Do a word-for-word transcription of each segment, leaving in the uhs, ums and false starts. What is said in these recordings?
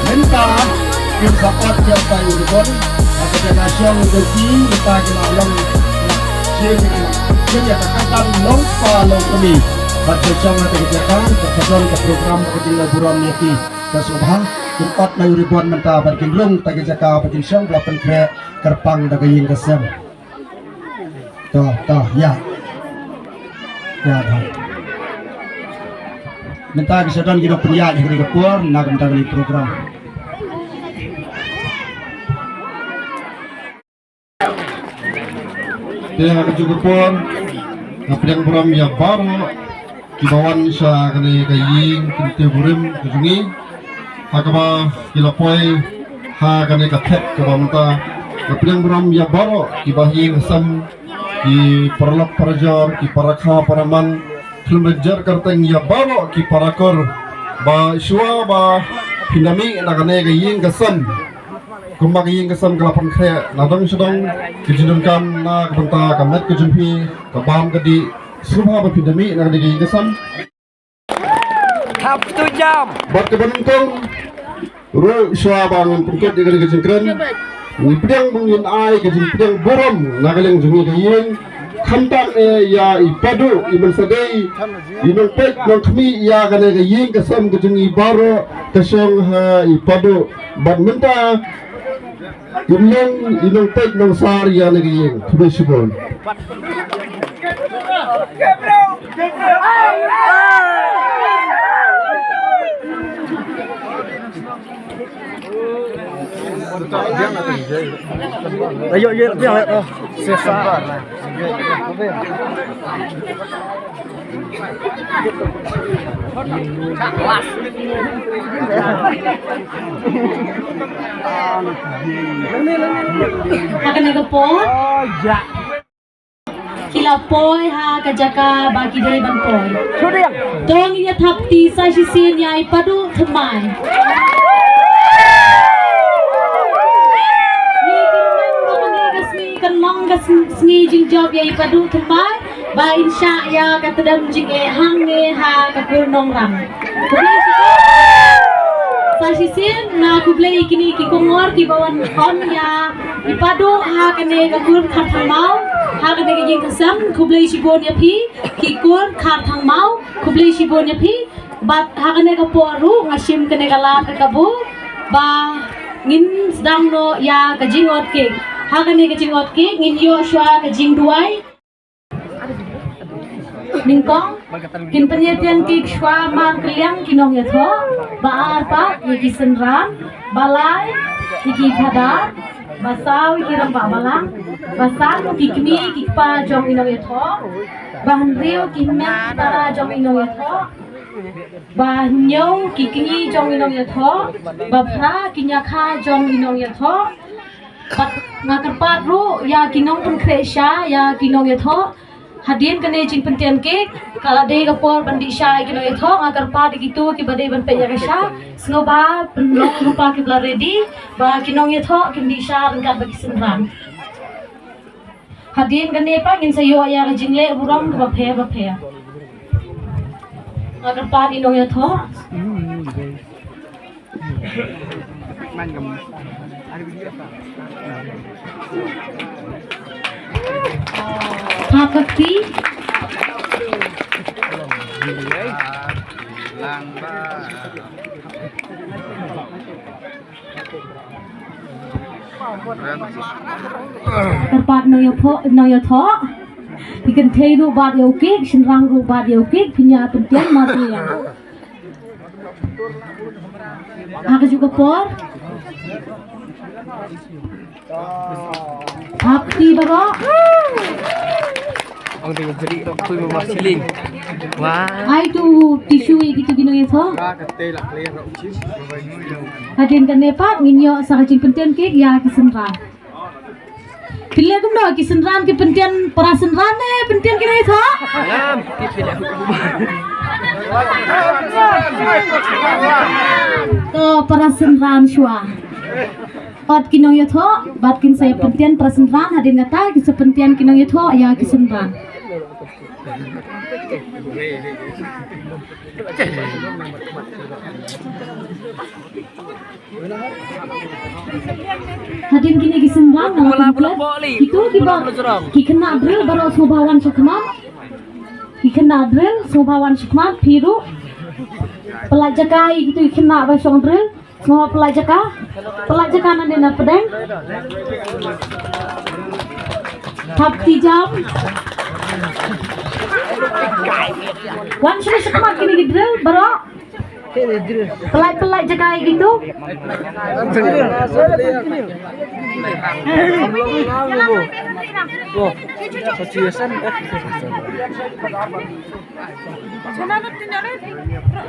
Mynta kin sa ot ïa utai u ribon ha ka jaka shong jong ki, mynta ki la long shim, shim ïa ka kyrdan long kpa long kmie. Bad ka shong ha ka jaka ka kyrdan ka program ka jinglong burom ïa ki. Ka sngewbha kin ot ïa u ribon mynta bad kin rung ha ka jaka bad kin shong ba la pynkhreh kyrpang da ka ïing ka sem. To, to, ïa. Ïa, to. Mynta ki sa don ki nongpynïaid ha kane ka por, na ka bynta kane ka program. Te ha kajuh ka por, nga pdiang burom ïa baroh kiba wan sha kane ka ïing kyntiew burom ka jong ngi, ha kaba ki la poi ha kane ka thep kaba mynta. Nga pdiang burom ïa baroh ki bahaïing hasem, ki paralok parajor, ki parakha paraman, khlem da jer kyrteng ïa baroh ki parakur ba shuwa ba phin da mih na kane ka ïing ka sem. Kumba ka ïing ka sem ka la pynkhreh na dong sha dong, ka jingdonkam na ka bynta ka met ka jong phi, ka bam ka dih, sngewbha ba phin da mih na kane ka ïing ka sem. Thap tu jam. Bad kaba nyngkong ruh, shuwa ba ngan pynkut ïa kane ka jingkren, ngi pdiang ba ngin ai ka jingpdiang burom na ka liang jong ngi ka ïing, khamtam eh ïa i Padu, i Mynsad, i nongpeit nongkhmih ïa kane ka ïing ka sem ka jong ngi baroh, ka shong ha i Padu. Bad mynta i long i nongpeit nongsar ïa kane ka ïing. Khublei shibun. Ayo, ayo, ayo, ayo. Sesa. Ha kane ka por ki la poi ha ka jaka ba ki dei ban poi. To ngin ïa thap kti sa shisien ïa i Padu Thymmai. Ngi kyrmen ba kane ka sngi kan long ka sng-, sngi jingjop ïa i Padu Thymmai ba in shah ïa ka tdem jingeh hangne ha ka kur nongrang. Khublei shibun. Shisien nga khublei ïa kine ki kongor kiba wan kham ïa i Pado ha kane ka kur Kharthangmaw, ha kane ka ïing ka sem. Khublei shibun ïa phi ki kur Kharthangmaw, khublei shibun ïa phi. Bad ha kane ka por ruh nga shim kane ka lad ka kabu ba ngin sdang noh ïa ka jingot kek. Ha kane ka jingot kek ngin ïoh shuwa ka jingduwai. Nyngkong, kin pynïaid ïa ki shuwa markylliang ki nongïathoh, ba ar pat ïa ki synran, ba lai ïa ki phadar, ba saw ïa ki rangbah balang, ba san ki kmie ki kpa jong i nongïathoh, ba hynriew ki hynmen ki para jong i nongïathoh, ba hynñiew ki kñi jong i nongïathoh, ba phra ki ñiakha jong i nongïathoh, Nga kyrpad ruh ïa ki nongpynkhreh sha ïa ki nongïathoh. Hadien kane jingpynthied kek, ka la dei ka por ban dih sha ïa ki nongïathoh. Nga kyrpad ïa kito kiba dei ban peit ïa ka sha, sngewbha pynlong lypa kiba la ready ba ki nongïathoh kin dih sha ryngkat bad ki synran. Hadien kane pat ngin sa ïoh ïa ka jingleh burom kaba pher bapher. Nga kyrpad ïa ki nongïathoh. Hap ka kti. Kyrpad nongïathoh, nongïathoh. Ki kynthei ruh bat ïa u kik, shynrang ruh bat ïa u kik, pynïa pyntieng ma pynïa. Ha kajuh ka por. Hap kti baroh. Ong te beri rok tui mama siling. Wah. Ai tu tisu ïa kitu ki nongïathoh. Hadien kane pat ngin ïoh sa ka jingpynthied kek ïa ki synran. Phi leh kumno, ki synran ki pyntieng para synran ne pyntieng ki nongïathoh? Ngam. To para synran shuwa. Ot ki nongïathoh bad kin sa pyntieng para synran, hadien kata kin sa pyntieng ki nongïathoh ïa ki synran. Hadien kine ki synran, nga la pynlong kitu kiba ki khynnah drill baroh sngewbha wan sha khmat. Ki khynnah drill sngewbha wan sha khmat, phi ruh. Pynlait jaka ïa kitu ki khynnah ba shong drill, sngewbha pynlait jaka. Pynlait jaka nangne na pdeng. Hap kti jam. Wan sha khmat kine ki drill baroh. Pynlait, pynlait jaka ïa kitu.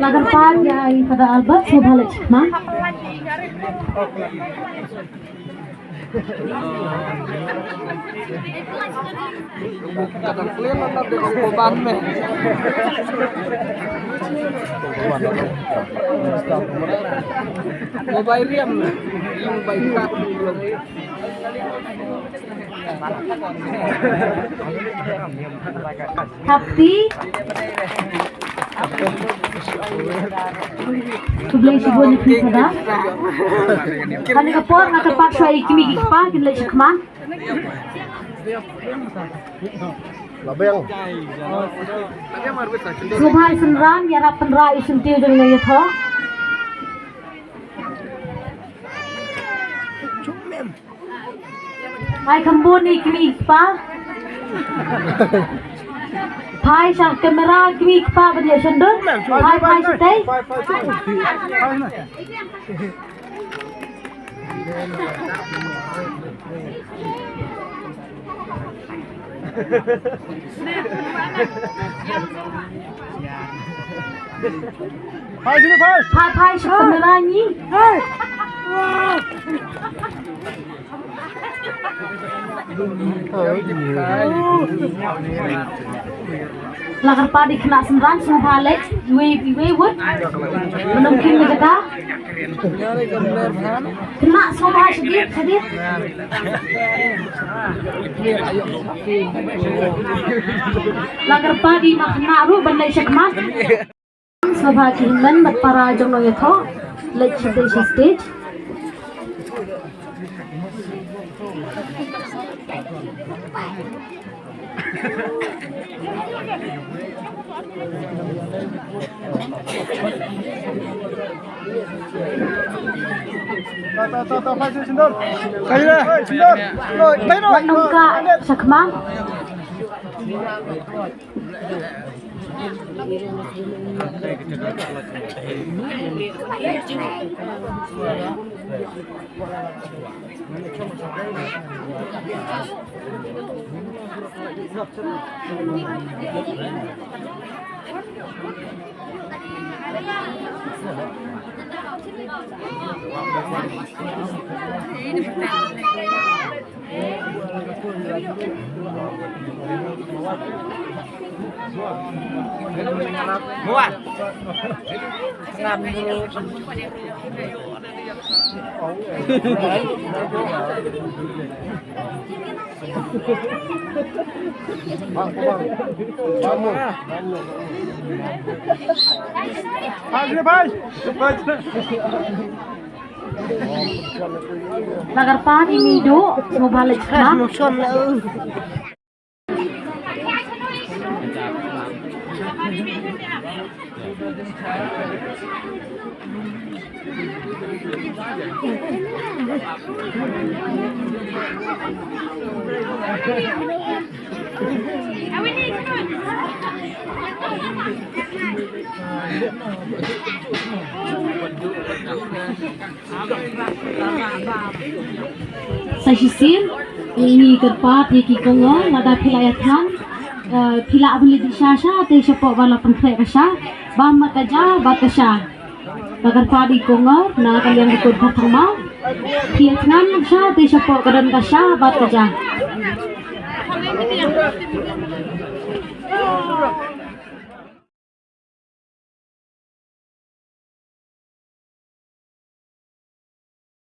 La kyrpad ïa i Father Albert, sngewbha leit sha khmat. Hap kti. Khublei shibun ïa phi Father. Kane ka por nga kyrpad shuwa ïa ki kmie ki kpa kin leit sha khmat. Sngewbha i synran ïarap pynrah i syntiew jong i nongïathoh. Phai kham bun ïa ki kmie ki kpa. Phai sha kamera ki kmie ki kpa ban ïa shandon. Phai, phai shatei. Phai sini, phai. Phai, phai sha kamera ngi. La kyrpad ïa ki khynnah synran sngewbha leit iwei iwei wut. Mynta kin ka jaka. Khynnah sngewbha shadit, shadit. La kyrpad ïa ki khynnah ruh ban leit sha khmat. Sngewbha ki hynmen bad para jong nongïathoh. Leit sha stage. Wat nang kah sha khmat. La kyrpad ïa i Mido, sngewbha leit khmat. Sa shisien ngi kyrpad ïa ki kongor, lada phi la ïa thngan, eh, phi lah ban leit sha sha te shapoh ba la pynkhreh ka sha, bam bad ka ja bad ka sha. La kyrpad ïa ki kongor na ka liang ka kut ka thangma, phi ïa thngan sha te shapoh ka don ka sha bad ka ja.